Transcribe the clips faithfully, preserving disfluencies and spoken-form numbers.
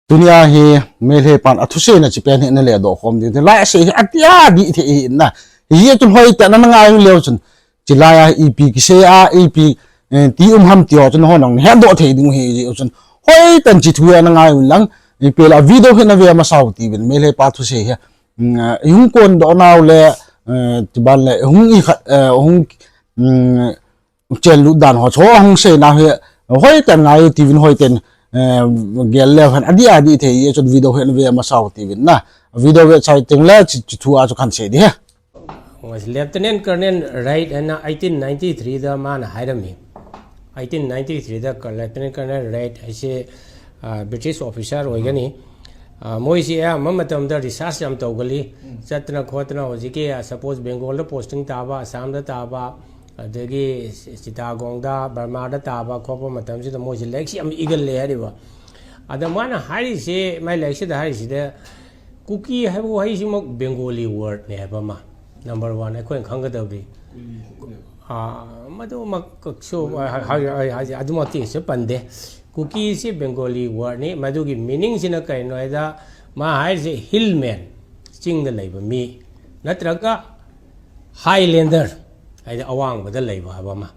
Tunia hi Meitei pan athuseina chi pen hi nale doh khom ding. Lai asei hi atia di thei hi na. Hi chun hoitah na ngai leu chun. Chi lai a ipi kisei a ipi, eh, ti um ham ti ho chun hon nang he doh thei ding hi ji chun. Hoitah chi thu a na ngai lang. Ipi la video hi na ve masau ti vin Meitei pa thusei hi. Mm, ah, i hung kon doh nau le, eh, ti ban le, hung i khat, eh, hung, mm, chen lut dan ho chu hung sei na hi, hoitah ngai ti vin hoitah, eh, gel le han, adi, adi thei, ye chun video hi na ve masau ti vin na. Video ve chai ting le, chi, chi thu a chu kan sei di he. Lieutenant Colonel Wright ana eighteen ninety-three da mana hairam hi. Eighteen ninety-three da Lieutenant Colonel Wright haise, ah, British officer oigani. Ah, moise ama matamda research yam taugali. Chatna khotna hojiki, ah, suppose Bengal da posting taba, Assam da taba, adagi Chittagong da, Burma da taba, khopa matamsida moise lairikse yam igalle hariba. Ada mana harise, mai lairise da harise da, Kuki haibo haise mak Bengali word ne haiba ma. Number one, eikhoi khangkadau di. Ah, madu mak so, ah, ha, ha, ha, ha, adu mak ti se pande. Kuki se Bengali word ni, madugi meaning sina kaino haida, ma haise hillman, chingda leiba mi. Natraga Highlander, haida awangba da leiba haiba ma.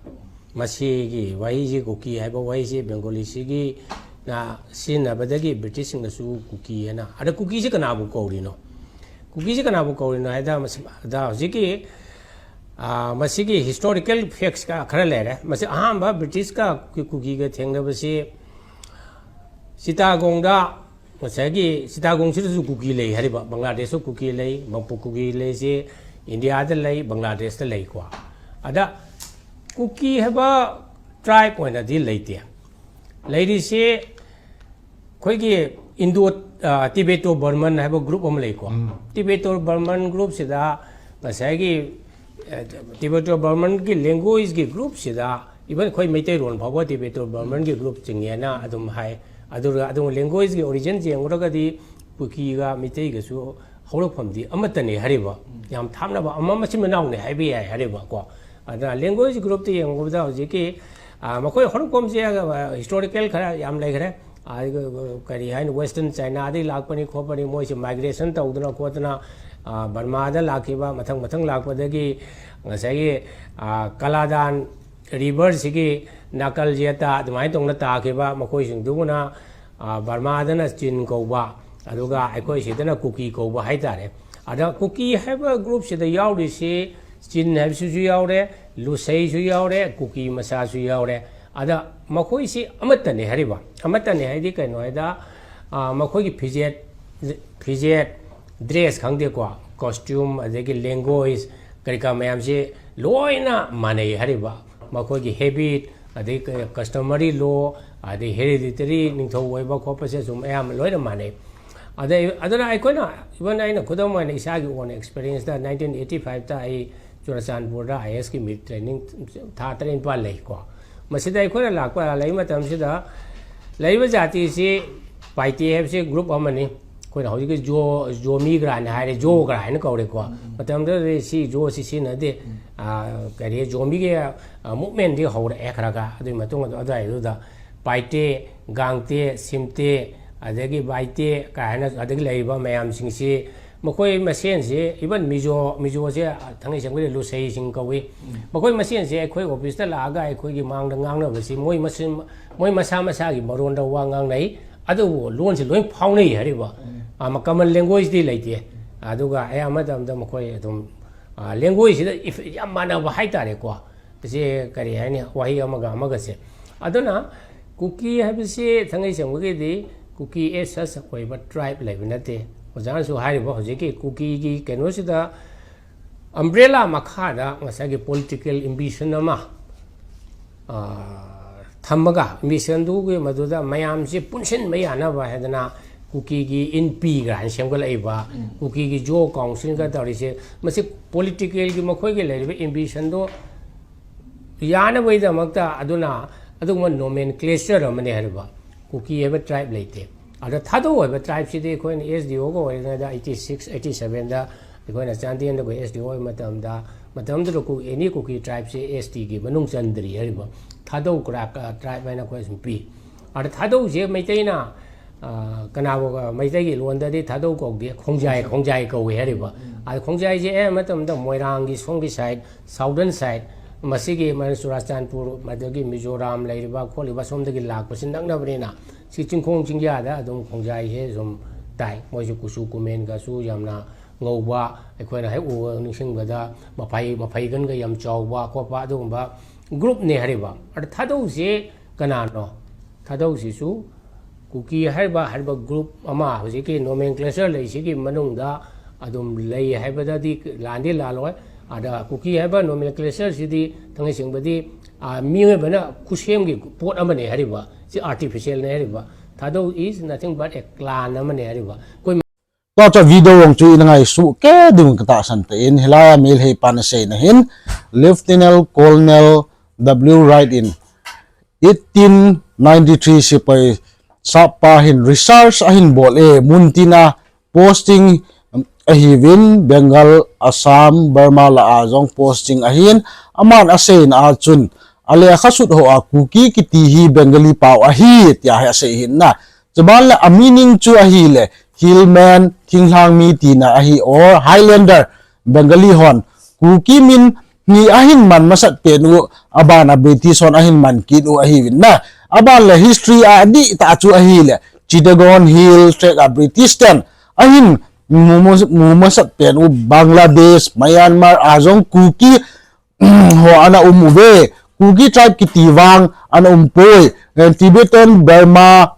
Masigi wahise Kuki haiba wahise Bengali sigi na sinabadagi British singna su Kuki ana. Ada Kuki se kanabu kaurino. Kuki se kanabu kaurino haida mas-, da hojiki, ah, masigi historical facts ka khara leire. Masi ahamba British ka Kuki, Kuki ka thengnabase Chittagong da Ngasai ki Chittagong sida su Kuki lei hariba, Bangladesh su Kuki lei, Manipur Kuki lei si India da lei, Bangladesh da lei kwa. Ada Kuki haiba tribe oina di leite. Leidi si khoiki Indo, ah, Tibeto-Burman haiba group ama lei kwa. Tibeto-Burman group sida ngasai ki, eh, Tibeto-Burman ki language ki group sida even khoi Meitei lon phaoba Tibeto-Burman ki group chingena adum hai. Adura adung language ki origin jeng ura kadi Kuki ga Meitei ga su haurakpham di amatane hariba. Yam thamnaba ama machim manao ne haibi hai hariba ko. Ada language group ti jeng ura da hojiki, ah, makhoi haurakpham je ga, ah, historical khara yam lei khara. Ah, kari hain Western China di lakpani khopani moise migration taudana khotana, ah, Burma da lakiba mathang mathang lakpadagi ngasai, ah, Kaladan River sigi nakal jeta adumai tongna takiba makhoi singduna, ah, Burma dana Chin kouba, aduga eikhoi sidana Kuki kouba haitare. Ada Kuki haiba group sida yauri si Chin haiba su su yaure, Lusei su yaure, Kuki masa su yaure. Ada makhoi si amatane hariba. Amatane haidi kaino haida, ah, makhoi ki physique, physique dress khangde kwa, costume, adagi language, kari ka mayam si loina manei hariba. Makhoi ki habit, adagi customary law, adagi hereditary, ningthou oiba khopa se sum ayam loina manei. Ada, adana eikhona, even aina khudam aina isagi own experience da nineteen eighty-five da ei Churachandpur da I S ki meet training tha tarin pa lei kwa. Masida eikhona lakpa lei matamsida, leiba jati si Paite haibasi group amani. Khoina hojiki Zo, Zomi kara ni haire, Zo kara ni kaure kwa. Matamda si Zo si sina de, ah, kari Zomi ki, ah, movement di haura ekhara ka. Adui matung adu, adai du da. Paite, Gangte, Simte, adagi Baite, kahaina, adagi leiba mayam singsi, makhoi masen si, even Mizo, Mizo si, ah, Thangei Sengkhui Lusei sing kawi. Makhoi masen si, eikhoi office da laga, eikhoi ki mangda ngangnabasi, moi masin, moi masa masa ki maron da wa ngangnai, adu lon si loi phaonai hariba. Ah, ma common language di leite. Aduga, eh, amatamda makhoi adum, ah, language da if, yam manaba haitare kwa. Tase kari haini, wahi amaga amaga se. Aduna, Kuki haibasi Thangei Sengkhui kidi, Kuki as such oiba tribe leiba nate. Ojana su hairiba hojiki Kuki ki kaino sida, umbrella makhada ngasagi political ambition ama, ah, thamaga, ambition du ki maduda mayam si punsin mayanaba haidana, Kuki ki Inpi kara ni semkha leiba, Kuki ki Zo Council ka tari se, masi political ki makhoi ki leiba ambition du, yanaboi da makta, aduna, aduma nomenclature amani hariba, Kuki haiba tribe leite. Ada Thadou haiba tribe sidi khoina S D O ko oina da eighty-six, eighty-seven da, khoina Chandel da ko S D O matamda, matamda ko any Kuki tribe si S T ki manung chandri hariba. Thadou kara ka tribe aina khoi sumpi. Ada Thadou je Meitei na, ꯑ, ꯀꯅꯥꯕꯨ, ꯑ, ꯃꯩꯇꯩꯒꯤ ꯂꯣꯟꯗꯗꯤ ꯊꯥꯗꯧ ꯀꯧꯗꯦ, ꯈꯣꯡꯖꯥꯏ, ꯈꯣꯡꯖꯥꯏ ꯀꯧꯏ ꯍꯥꯏꯔꯤꯕ꯫ ꯎꯝ꯫ ꯑꯗ ꯈꯣꯡꯖꯥꯏꯁꯦ ꯑꯌꯥꯝꯕ ꯃꯇꯝꯗ ꯃꯣꯏꯔꯥꯡꯒꯤ ꯁꯣꯝꯒꯤ side, southern side, ꯃꯁꯤꯒꯤ ꯃ-, ꯆꯨꯔꯥꯆꯥꯟꯄꯨꯔ, ꯃꯗꯨꯗꯒꯤ ꯃꯤꯖꯣꯔꯥꯝ ꯂꯩꯔꯤꯕ ꯈꯣꯠꯂꯤꯕ ꯁꯣꯝꯗꯒꯤ ꯂꯥꯛꯄꯁꯤ ꯅꯛꯅꯕꯅꯤꯅ, ꯁꯤ ꯆꯤꯡꯈꯣꯡ ꯆꯤꯡꯌꯥꯗ ꯑꯗꯨꯝ ꯈꯣꯡꯖꯥꯏꯁꯦ ꯁꯨꯝ ꯇꯥꯏ꯫ ꯃꯣꯏꯁꯨ ꯀꯨꯆꯨ ꯀꯨꯃꯦꯟꯒꯁꯨ ꯌꯥꯝꯅ ꯉꯧꯕ, ꯑꯩꯈꯣꯏꯅ ꯍꯦꯛ ꯎꯕ ꯅꯤꯡꯁꯤꯡꯕꯗ ꯃꯐꯩ, ꯃꯐꯩꯒꯟꯒ ꯌꯥꯝ ꯆꯥꯎꯕ ꯈꯣꯠꯄ ꯑꯗꯨꯒꯨꯝꯕ groupꯅꯦ ꯍꯥꯏꯔꯤꯕ꯫ ꯑꯗ ꯊꯥꯗꯧꯁꯦ ꯀꯅꯥꯅꯣ? ꯊꯥꯗꯧꯁꯤꯁꯨ ꯀꯨꯀꯤ ꯍꯥꯏꯔꯤꯕ, ꯍꯥꯏꯔꯤꯕ group ꯑꯃ ꯍꯧꯖꯤꯛꯀꯤ nomenclature ꯂꯩꯁꯤꯒꯤ ꯃꯅꯨꯡꯗ ꯑꯗꯨꯝ ꯂꯩ ꯍꯥꯏꯕꯗꯗꯤ ꯂꯥꯟꯗꯤ ꯂꯥꯜꯂꯣꯏ꯫ ꯑꯗ ꯀꯨꯀꯤ ꯍꯥꯏꯕ nomenclatureꯁꯤꯗꯤ ꯊꯥꯡꯃꯩ ꯁꯦꯡꯕꯗꯤ, ꯑ, ꯃꯤꯑꯣꯏꯕꯅ ꯈꯨꯠꯁꯦꯝꯒꯤ ꯄꯣꯠ ꯑꯃꯅꯦ ꯍꯥꯏꯔꯤꯕ, ꯁꯤ artificialꯅꯦ ꯍꯥꯏꯔꯤꯕ꯫ ꯊꯥꯗꯧ is nothing but a clan ꯑꯃꯅꯦ ꯍꯥꯏꯔꯤꯕ꯫ ꯑꯩꯈꯣꯏ ꯇꯣ ꯇꯣ video ong chu ina ngai su ke ding kata san te in hilai a mil hei pan sei na hin Lieutenant Colonel W Wright in eighteen ninety-three sipai sapa hin research ahin bol e mun tina posting, um, ahi vin Bengal, Assam, Burma la a jong posting ahin aman asei na a chun ale khasut ho a Kuki kiti hi Bengali pau ahi tia he asei hin na. Chuban le a meaning chu ahile, hillman, thinglhang mi tina ahi or highlander, Bengali hon. Kuki min hi ahin man masat pen u, aban a British hon ahin man kit u ahi vin na. Aban le history a di ta chu ahile, Chittagong Hill Tracts a British ten ahin mu, mu, mu masat pen u Bangladesh, Myanmar a jong Kuki ho ana um uve. Kuki tribe kiti vang ana um poi. Eh, Tibetan Burma,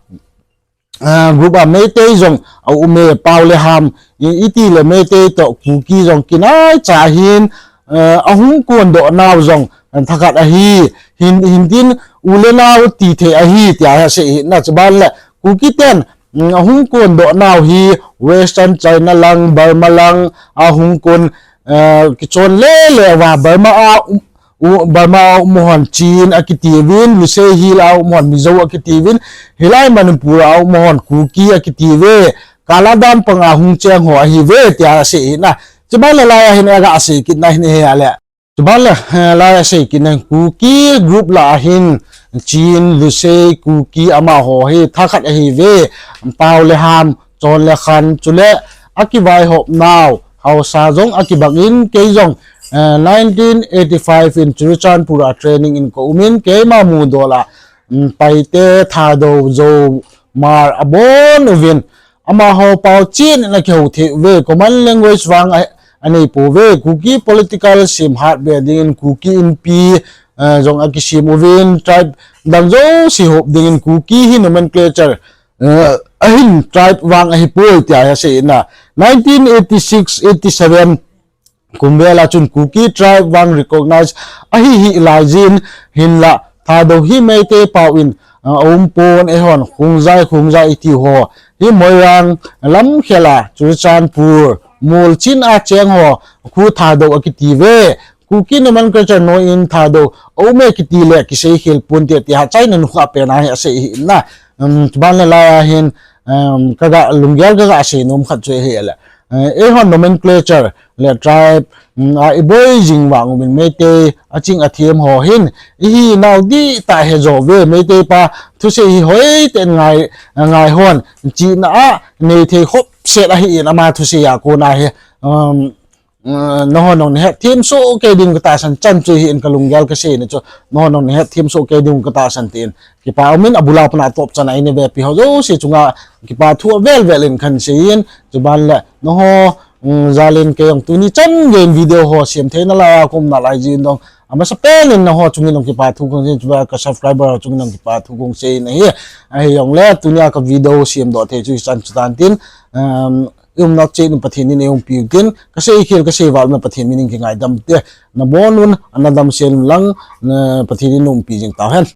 ah, group a Meitei jong a um e, Pau le Ham, i, iti le Meitei to Kuki jong kinai cha hin, eh, ahung kon doh nau jong thakhat ahi, hin, hin tin u le nau ti thei ahi, tia he sei hi na chuban le Kuki ten, mm, ahung kon doh nau hi Western China lang, Burma lang, ahung kon, eh, kichon le le va Burma a um, u, Burma a um hon Chin akiti vin, Lusei Hill a um hon Mizo akiti vin, hilai Manipur a um hon Kuki akiti ve, kaladan pang a hung cheng ho ahi ve, tia sei hi na. Chuban le lai a hin aga sei kit na hin he ale. Chuban le, eh, lai a sei kit na Kuki group la a hin Chin, Lusei, Kuki amaho hi thakhat ahi ve, Pau le Ham, Chon le Khan, chule akivaihop nau Hausa jong akibang in kei jong, eh, nineteen eighty-five in Churachandpur a training in ka um in keima mudol a, mm, Paite, Thadou, Zou, Hmar abon uvin amaho pao chin in akihou thei uve, common language vang a, anei pouve, Kuki political sim hat be ding in Kuki Inpi, eh, jong akisem uvin, tribe dang jouse hop ding in Kuki hi nomenclature, eh, ahin tribe vang ahi poi tia he sei na. Nineteen eighty-six, eighty-seven kum vel a chun Kuki tribe vang recognize ahi hi lai jin hinla Thadou hi Meitei pao in, ah, a um pon, eihon Khungjai, Khungjai iti ho hi Moirang lam khel a Churachandpur, Molchin a cheng ho khu Thadou akiti ve. Kuki nomenclature noi in Thadou a um e kiti le kisei khel pon te ti ha China nu kha pen a hi asei hi na. Um, chuban le lai a hin, um, kaga lunggel kaga sei nom khat chu hi le. Eh, eihon nomenclature le tribe, mm, a iboi jing vang uvin Meitei, aching athem ho hin, ihi nau di ta he jo ve, Meitei pa thusei hi hoi ten ngai, ngai hon, china a nei thei khop set ahi in ama thusei a kona hi, um, eh, nahon nong ne het them so ke ding kata san chan chu hi in ka lunggel ka sei na chu, nahon nong ne het them so ke ding kata san tin. Kipa umin abula pana top chan a ine ve pi ho jouse chunga kipa thu avel vel in kan sei in, chuban le, naho, mm, jal in kei jong tuni chan gei in video ho sem thei nalai a ka um nalai jin dong. Amasa pen in naho chungin jong kipa thu kong sei, chuban ka subscriber ho chungin jong kipa thu kong sei na hi. Ahi jong le, tuni a ka video sem doh thei chu hichan chu tan tin, um, i umna cheh in Pathen in eiumpi u tin, ka sei khel ka sei val na Pathen min in kingaidam te, nabon un, ana damsel un lang, na Pathen in umpi jing tau hen.